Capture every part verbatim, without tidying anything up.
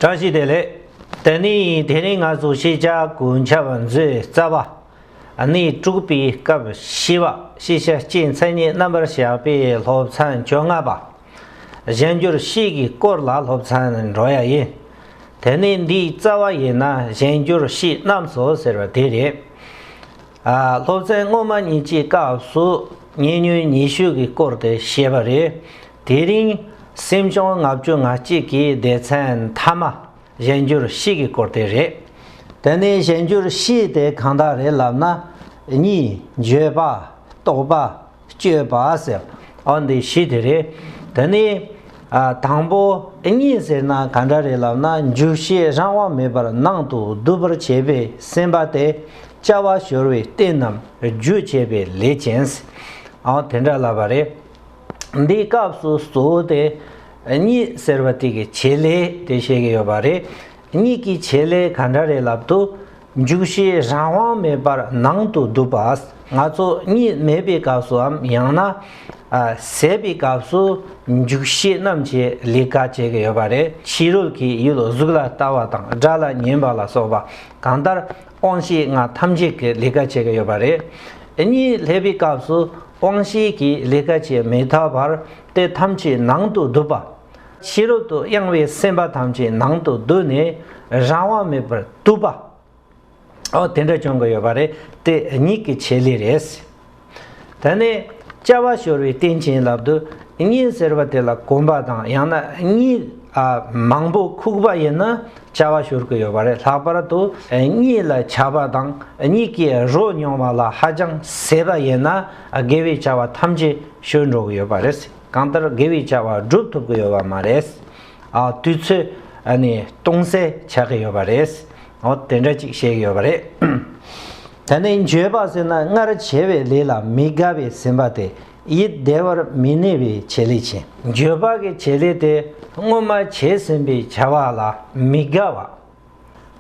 བཀྲ་ཤིས་བདེ་ལེགས། དེ་ནི་དེ་རིང་ང་ཚོ་ཤེས་བྱ་གུན་ཆ་བ་མཛོད་རྩ་བ། གནས་དྲུག་པའི་སྐབས་བཞི་པ་ཤེས་བྱ་སྤྱིའི་མཚན་ཉིད་རྣམ་པར་བཞག་པའི་སློབ་ཚན་བཅོ་ལྔ་པ། གཞན་འགྱུར་བཤད་ཀྱི་སྐོར་ལ་སློབ་ཚན་འགྲོ་ཡ་ཡིན། དེ་ནི་འདིའི་རྩ་བ་ཡིན་ན་གཞན་འགྱུར་བཤད་རྣམས་སོ་ཟེར་བ་དེ་རེད། ཨ། སློབ་ཚན་སྔོན་མ་གཉིས་ཀྱི་སྐབས་སུ་ཉེ་ཉུང་ཉི་ཤུ་གི་སྐོར་དེ་བཤད་པ་རེད། དེ་རིང་སེམས་བྱུང་ལྔ་བཅུ་ང་གཅིག་གི་སྡེ་ཚན་མཐའ་མ་གཞན་འགྱུར་བཤད་ཀྱི་སྐོར་དེ་རེད། དེ་ནས་གཞན་འགྱུར་བཤད་དེ་གང་དག་རེད་ལབ་ན། གཉིས། བརྗོད་པ། རྟོག་པ། དཔྱོད་པ་ཟེར། འོ་འདི་བཞི་དེ་རེད། དེ་ནས། ཨ། དང་པོ་གཉིས་ཟེར་ན་ག་འདྲ་རེད་ལབ་ན། འཇུག་བྱེད་རང་དབང་མེད་པར་ནང་དུ་སྡུད་པར་བྱེད་པའི་སེམས་པ་དེ་བྱ་བ་སྦྱོར་བའི་རྟེན་ནམ་རྒྱུ་བྱེད་པའི་ལས་ཅན། འོ་དེ་འདྲ་ལབ་པ་རེད། འདིའི་སྐབས་སུ་གཙོ་བོ་དེ་གཉིས་ཟེར་བ་དེ་གི་བྱེད་ལས་དེ་བཤད་ཀྱི་ཡོད་པ་རེད། གཉིས་ཀྱི་བྱེད་ལས་ག་འདྲ་རེད་ལབ་དུས། འཇུག་བྱེད་རང་དབང་མེད་པར་ནང་དུ་སྡུད་པ། ང་ཚོ་གཉིད་མེད་པའི་སྐབས་སུའམ་ཡང་ན། ཨ། ཟད་པའི་སྐབས་སུ་འཇུག་བྱེད་རྣམས་ཀྱི་ལས་ཀ་བྱེད་ཀྱི་ཡོད་པ་རེད། ཕྱི་རོལ་གྱི་ཡུལ་གཟུགས་ལ་ལྟ་བ་དང་སྒྲ་ལ་ཉན་པ་ལ་སོགས་པ་གང་ལྟར་དབང་ཤེས་ལྔ་ཐམས་ཅད་ཀྱི་ལས་ཀ་བྱེད་ཀྱི་ཡོད་པ་རེད། གཉིད་སླེབས་པའི་སྐབས་སུ་དབང་ཤེས་ཀྱི་ལས་ཀ་བྱེད་མི་ཐུབ་པར་དེ་ཐམས་ཅད་ནང་དུ་སྡུད་པ། ཕྱི་རོལ་དུ་གཡེང་བའི་སེམས་པ་ཐམས་ཅད་ནང་དུ་བསྡུས་ནས་རང་དབང་མེད་པར་སྡུད་པ། ཨོ་དེ་འདྲ་བྱུང་གི་ཡོད་པ་རེད། དེ་གཉིད་ཀྱི་བྱེད་ལས་རེད། དེ་ནས་བྱ་བ་ཤོར་བའི་རྟེན་ཅན་ལབ་དུས་གཉིད་ཟེར་བ་དེ་ལ་གོམས་པ་དང་ཡང་ན་གཉིད་ཨ་མང་པོ་ཁུག་པ་ཡིན་ན་བྱ་བ་ཤོར་གི་ཡོད་པ་རེད། ལྷག་པར་དུ་གཉིད་ལ་ཆགས་པ་དང་གཉིད་ཀྱི་རོ་མྱོང་བ་ལ་ཧ་ཅང་ཟད་པ་ཡིན་ན་དགེ་བའི་བྱ་བ་ཐམས་ཅད་ཤོར་འགྲོ་གི་ཡོད་པ་རེད། གང་ལྟར་དགེ་བའི་བྱ་བ་སྒྲུབ་ཐུབ་ཀྱི་ཡོད་པ་མ་རེད། ཨ། དུས་ཚོད་ཨ་ནི་སྟོང་ཟད་ཆགས་ཀྱི་ཡོད་པ་རེད། འོ་དེ་འདྲ་ཅིག་བཤད་ཀྱི་ཡོད་པ་རེད། ད་ནི་འགྱོད་པ་ཟེར་ན་སྔར་བྱས་པའི་ལས་ལ་མི་དགའ་བའི་སེམས་པ་དེ་ཡིད་བདེ་བར་མི་གནས་པའི་བྱེད་ལས་ཅན། འགྱོད་པ་གི་བྱེད་ལས་དེ་སྔོན་མ་བྱས་ཟིན་པའི་བྱ་བ་ལ་མི་དགའ་བ།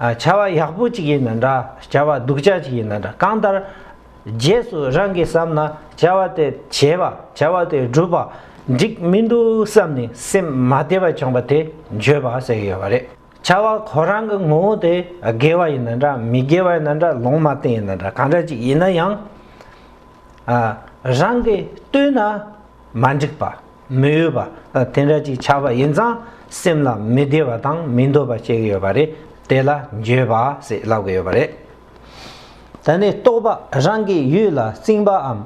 ཨ། བྱ་བ་ཡག་པོ་ཅིག་ཡིན་ན་འདྲ། བྱ་བ་སྡུག་ཅག་ཅིག་ཡིན་ན་འདྲ། གང་ལྟར་རྗེས་སུ་རང་གིས་བསམ་ན་བྱ་བ་དེ་བྱས་པ། བྱ་བ་དེ་བསྒྲུབས་པ་འགྲིག་མི་འདུག་བསམ་ནས་སེམས་མ་བདེ་བ་བྱུང་བ་དེ་འགྱོད་པ་ཟེར་གྱི་ཡོད་པ་རེད། བྱ་བ་ཁོ་རང་གི་ངོ་བོ་དེ་དགེ་བ་ཡིན་ན་འདྲ། མི་དགེ་བ་ཡིན་ན་འདྲ། ལོང་མ་བསྟན་ཡིན་ན་འདྲ། གང་འདྲ་ཅིག་ཡིན་ན་ཡང་། ཨ། རང་གིས་བལྟས་ན་མ་འགྲིག་པ། མི་འོས་པ། ཨ། དེ་འདྲ་ཅིག་ཆགས་པ་ཡིན་ཙང་སེམས་ལ་མི་བདེ་བ་དང་མི་འདོད་པ་སྐྱེ་གི་ཡོད་པ་རེད། དེ་ལ་འགྱོད་པ་ཟེར་ལབ་གི་ཡོད་པ་རེད། ད་ནི་རྟོག་པ་རང་གི་ཡུལ་ལ་བརྩིངས་པའམ་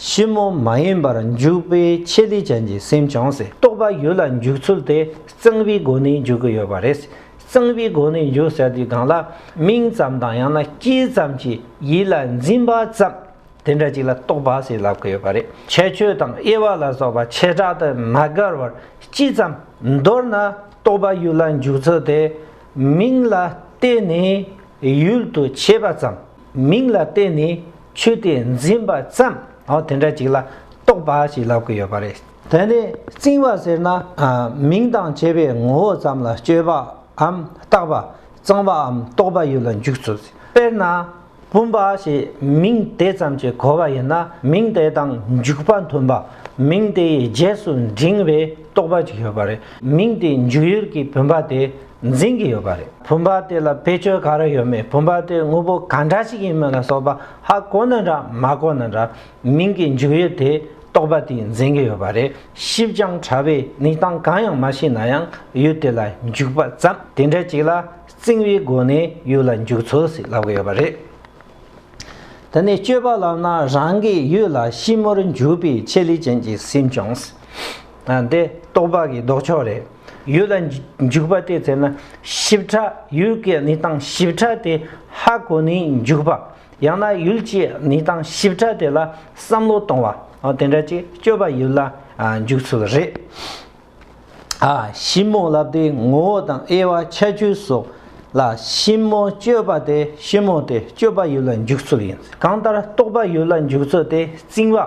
ཞིབ་མོ་མ་ཡིན་པར་འཇུག་པའི་ཆེད་ལས་ཅན་གྱི་སེམས་ཀྱང་ཟེར། རྟོག་པ་ཡུལ་ལ་འཇུག་ཚུལ་དེ་བརྩིང་བའི་སྒོ་ནས་འཇུག་གི་ཡོད་པ་རེད། བརྩིང་བའི་སྒོ་ནས་འཇུག་ཟེར་དུས་སྒང་ལ་མིང་ཙམ་དང་ཡང་ན་སྐྱེས་ཙམ་གྱི་ཡིད་ལ་འཛིན་པ་ཙམ། དེ་འདྲ་ཅིག་ལ་རྟོག་པ་ཟེར་ལབ་ཀྱི་ཡོད་པ་རེད། ཁྱད་ཆོས་དང་དབྱེ་བ་ལ་སོགས་པ་བྱེ་བྲག་ཏུ་མ་དགར་བར་སྤྱི་ཙམ། མདོར་ན་རྟོག་པ་ཡུལ་ལ་འཇུག་ཚུལ་དེ་མིང་ལ་བརྟེན་ནས་ཡུལ་དུ་བྱེད་པ་ཙམ། མིང་ལ་བརྟེན་ནས་ཆོས་དེ་འཛིན་པ་ཙམ། འོ་དེ་འདྲ་ཅིག་ལ་རྟོག་པ་ཞེས་ལབ་ཀྱི་ཡོད་པ་རེད། དེ་ནས་བརྩིང་བ་ཟེར་ན། ཨ། མིང་དང་བྱས་པའི་ངོ་བོ་ཙམ་ལ་དཔྱོད་པའམ་བརྟག་པ། བརྩིང་བའམ་རྟོག་པ་ཡུལ་ལ་འཇུག་ཚུལ། དཔེར་ན། བུམ་པ་ཞེས་མིང་དེ་ཙམ་གྱིས་གོ་བ་ཡིན་ན་མིང་དེ་དང་འཇུག་པ་མཐུན་པ། མིང་དེའི་རྗེས་སུ་འབྲིང་བའི་རྟོག་པ་ཅིག་ཡོད་པ་རེད། མིང་དེའི་འཇུག་ཡུལ་གྱི་བུམ་པ་དེ་འཛིན་གྱི་ཡོད་པ་རེད། བུམ་པ་དེ་ལ་བེད་སྤྱོད་ག་རེ་ཡོད་མེད། བུམ་པ་དེ་དངོས་པོ་ག་འདྲ་ཞིག་ཡིན་མིན་ལ་སོགས་པ་ཧ་གོ་ན་འདྲ་མ་གོ་ན་འདྲ། མིང་གི་འཇུག་ཡུལ་དེ་རྟོག་པ་དེས་འཛིན་གྱི་ཡོད་པ་རེད། ཞིབ་ཅིང་ཕྲ་བའི་གནས་སྟངས་གང་ཡང་མ་ཤེས་ན་ཡང་ཡུལ་དེ་ལ་འཇུག་པ་ཙམ། དེ་འདྲ་ཅིག་ལ་བརྩིང་བའི་སྒོ་ནས་ཡུལ་ལ་འཇུག་ཚུལ་ཞེས་ལབ་ཀྱི་ཡོད་པ་རེད། དེ་ནས་དཔྱོད་པ་ལབ་ན་རང་གི་ཡུལ་ལ་ཞིབ་མོར་འཇུག་པའི་ཆེད་ལས་ཅན་གྱི་སེམས་ཀྱང་། ཨ། འདི་རྟོག་པ་གི་ལྡོག་ཕྱོགས་རེད། ཡུལ་ལ་འཇུག་པ་དེ་ཟེར་ན་ཞིབ་ཕྲ། ཡུལ་གྱི་གནས་སྟངས་ཞིབ་ཕྲ་དེ་ཧ་གོ་ནས་འཇུག་པ། ཡང་ན་ཡུལ་གྱི་གནས་སྟངས་ཞིབ་ཕྲ་དེ་ལ་བསམ་བློ་གཏོང་བ། འོ་དེ་འདྲ་ཅིག་དཔྱོད་པ་ཡུལ་ལ་ཨ་འཇུག་ཚུལ་རེད། ཨ། ཞིབ་མོ་ལབ་དེ་ངོ་བོ་དང་དབྱེ་བ་ཁྱད་ཆོས་སོགས་ལ་ཞིབ་མོ་དཔྱོད་པ་དེ། ཞིབ་མོ་དེ་དཔྱོད་པ་ཡུལ་ལ་འཇུག་ཚུལ་ཡིན། གང་ལྟར་རྟོག་པ་ཡུལ་ལ་འཇུག་ཚུལ་དེ་བརྩིང་བ།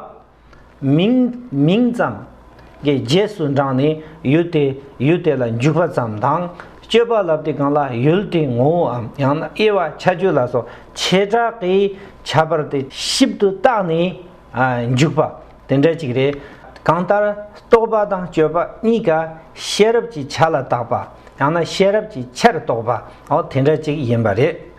མིང་མིང་ཙམ་གྱི་རྗེས་སུ་འབྲངས་ནས་ཡུལ་དེ་ཡུལ་དེ་ལ་འཇུག་པ་ཙམ་དང་། དཔྱོད་པ་ལབ་དེ་སྒང་ལ་ཡུལ་དེའི་ངོ་བོའམ་ཡང་ན་དབྱེ་བ་ཁྱད་ཆོས་ལ་སོགས་བྱེ་བྲག་གི་ཁྱད་པར་དེ་ཞིབ་ཏུ་བརྟགས་ནས་ཨ་འཇུག་པ་དེ་འདྲ་ཅིག་རེད། གང་ལྟར་རྟོག་པ་དང་དཔྱོད་པ་གཉིས་ཀ་ཤེས་རབ་ཀྱི་ཆ་ལ་བཏགས་པ། ཡང་ན་ཤེས་རབ་ཀྱི་ཆར་གཏོགས་པ། འོ་དེ་འདྲ་ཅིག་ཡིན་པ་རེད།